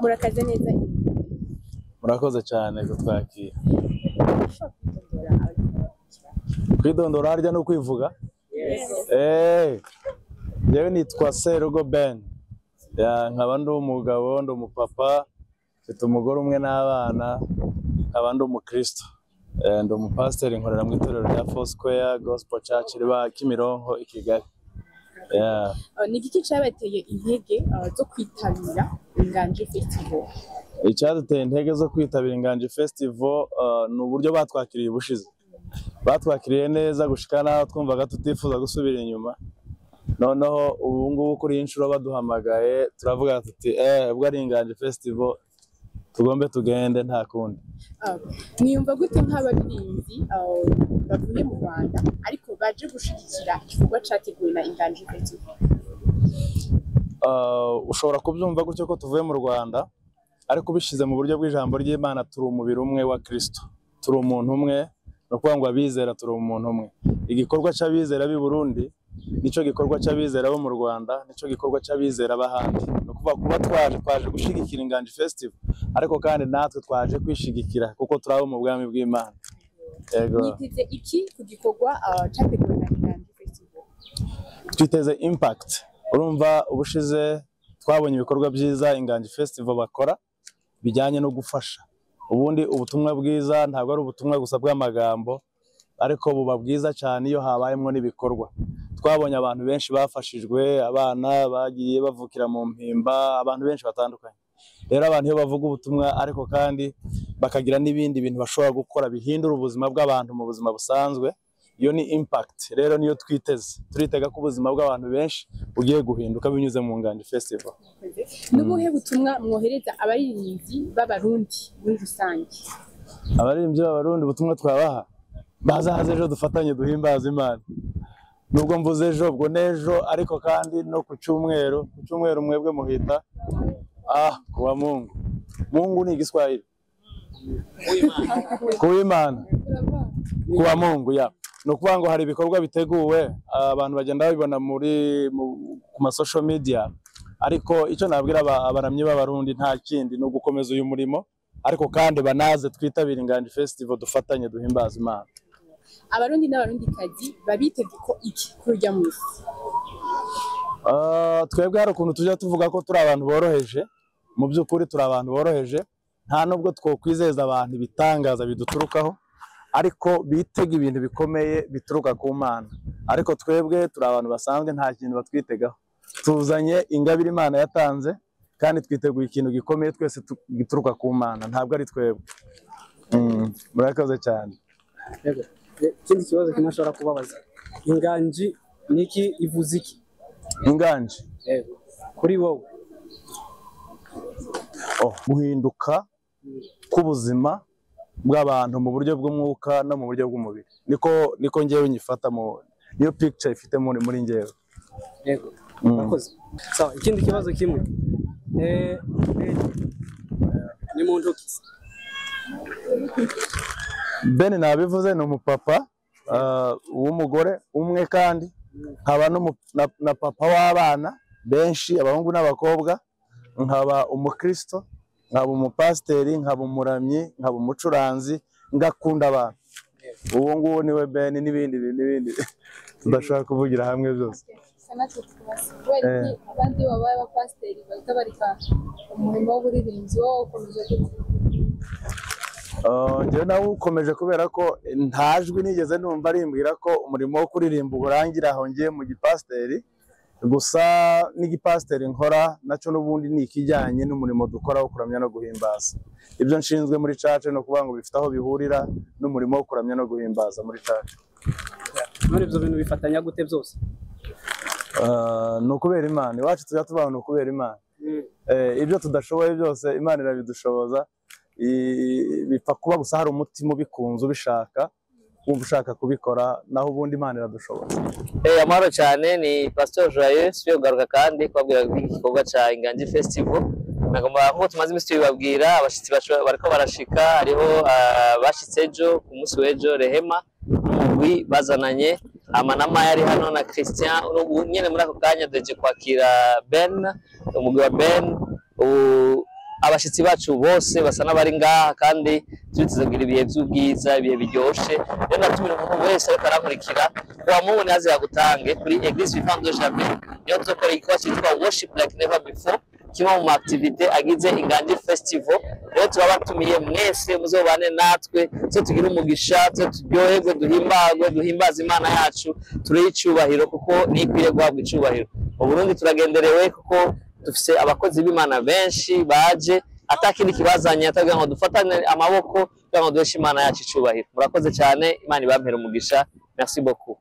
Murakaze neza. Murakoze cyane kutwakira. Kwidondora harya no kwivuga? Yewe nitwa Serugo Ben. Nkaba ndi umugabo, ndi umupapa, mfite umugore umwe n'abana, nkaba ndi umukristo. Ndi umupasiteri, nkorera mu itorero rya Foursquare Gospel Church riba Kimironko i Kigali. Ni igiki cyabateye intege zo kwitabira Inganji Festival? Icyaduteye intege zo kwitabira Inganji Festival ni uburyo batwakiriye ubushize. Batwakiriye neza gushika naho twumvaga tutifuza gusubira inyuma. Noneho ubu ngubu kuri iyi nshuro baduhamagaye turavuga tuti ubwo ari Inganji Festival tugombe tugende nta kundi. Mwiyumva gute nk'abaririmbyi bavuye mu Rwanda ariko baje gushigikira igikorwa cyateguwe na Inganji Festival? Ushobora kubyumva gutyo ko tuvuye mu Rwanda, ariko ubishyize mu buryo bw'ijambo ry'Imana turi umubiri umwe wa Kristo, turi umuntu umwe. Ni ukuvuga ngo abizera turi umuntu umwe. Igikorwa cy'abizera b'i Burundi nicyo gikorwa cy'abizera bo mu Rwanda, nicyo gikorwa cy'abizera b'ahandi. Ni ukuvuga kuba twaje gushyigikira Inganji Festival, ariko kandi natwe twaje kwishigikira kuko turi abo mu bwami bw'Imana. Yego. Mwiteze iki ku gikorwa cyateguwe na Inganji Festival? Twiteze impact. Urumva ubushize twabonye ibikorwa byiza Inganji Festival bakora bijyanye no gufasha. Ubundi ubutumwa bwiza ntabwo ari ubutumwa gusa bw'amagambo, ariko buba bwiza cyane iyo habayemo n'ibikorwa. Twabonye abantu benshi bafashijwe, abana bagiye bavukira mu mpimba, abantu benshi batandukanye. Rero abantu iyo bavuga ubutumwa ariko kandi bakagira n'ibindi bintu bashobora gukora bihindura ubuzima bw'abantu mu buzima busanzwe, iyo ni impact. Rero niyo twiteze, turitega ko ubuzima bw'abantu benshi bugiye guhinduka binyuze mu Inganji Festival. N'ubuhe butumwa mwohereza abaririmbyi b'Abarundi muri rusange? Abaririmbyi b'Abarundi ubutumwa twabaha, bazaze ejo dufatanye duhimbaze Imana. Nubwo mvuze ejo ubwo n'ejo, ariko kandi no ku cyumweru, ku cyumweru mwebwe muhita kuwa Mungu. Mungu ni Igiswahili. Kuwa Imana. Kuwa Mungu ya. Ni ukuvuga ngo hari ibikorwa biteguwe abantu bagenda babibona muri ku ma social media, ariko icyo nabwira abaramyi b'Abarundi nta kindi ni ugukomeza uyu murimo, ariko kandi banaze twitabira Inganji Festival dufatanye duhimbaze Imana. Abarundi n'Abarundikazi babiteze ko iki kuri urya munsi? Twebwe hari ukuntu tujya tuvuga ko turi abantu boroheje. Mu by'ukuri turi abantu boroheje, nta nubwo twokwizeza abantu ibitangaza biduturukaho, ariko bitega ibintu bikomeye bituruka ku Mana. Ariko twebwe turi abantu basanzwe, nta kintu batwitegaho. Tuzanye ingabire Imana yatanze kandi twiteguye ikintu gikomeye twese gituruka ku Mana, ntabwo ari twebwe. Murakoze cyane. Ikindi kibazo kimwe nshobora kubabaza, Inganji niki ivuze iki? Inganji yego kuri wowe? Guhinduka k'ubuzima bw'abantu mu buryo bw'umwuka no mu buryo bw'umubiri, niko ngewe nyifata, niyo picture ifite muri ngewe. Yego, murakoze. Sawa, ikindi kibazo kimwe, ni muntu ki? Ben nabivuze ni umupapa w'umugore umwe, kandi nkaba na papa w'abana benshi, abahungu n'abakobwa, nkaba umukristo, nkaba umupasiteri, nkaba umuramyi, nkaba umucuranzi, ngakunda abantu. Uwo nguwo niwe Ben, n'ibindi n'ibindi tudashobora kuvugira hamwe byose. Abandi babaye abapasiteri bahita bareka umurimo w'uburirimbyi, wowe ukomeje gute? Njyewe nawe ukomeje kubera ko nta jwi nigeze numva rimbwira ko umurimo wo kuririmba urangira aho ngiye mu gipasiteri. Gusa n'igipasiteri nkora nacyo n'ubundi ni ikijyanye n'umurimo dukora wo kuramya no guhimbaza. Ibyo nshinzwe muri church no kuvuga ngo bifite aho bihurira n'umurimo wo kuramya no guhimbaza muri church. None ibyo bintu bifatanya gute byose? Ni ukubera Imana. Iwacu tujya tubaho ni ukubera Imana. Ibyo tudashoboye byose Imana irabidushoboza. Bipfa kuba gusa hari umutima ubikunze ubishaka, wumva ushaka kubikora, naho ubundi Imana iradushoboza. Amahoro cyane, ni Pastor Joyeux subiye kugaruka kandi kubabwira igikorwa cya Inganji Festival. Nagomba nkuko tumaze iminsi tubibabwira, abashitsi bariko barashika, hariho bashitse ejo ku munsi w'ejo Rehema n'umugwi bazananye amanama yari hano na Christian. Ubu nyene muri ako kanya duhejeje kwakira Ben, umugwi wa Ben. Abashitsi bacu bose basa n'abari ngaha, kandi turiteze kugira ibihe by'ubwiza, ibihe biryoshe. Rero natumira umuntu wese ariko arankurikira, kuwa Mungu ntihaze yagutange kuri Eglise Vivante de Javel, niho tuzokora igikorwa cyitwa Worship Like Never Before, kimwe mu activité agize Inganji Festival. Rero turabatumiye mwese, muzobane natwe, tuze tugire umugisha, tuze turyoherwe, duhimbagwe, duhimbaze Imana yacu, turehe icyubahiro kuko niyo ikwiriye guhabwa icubahiro. Mu Burundi turagenderewe kuko dufise abakozi b'Imana benshi baje atakindi kibazanye atagira ngo dufatane amaboko kugira ngo duheshe Imana yacu icubahiro. Murakoze cyane, Imana ibampere umugisha. Merci beaucoup.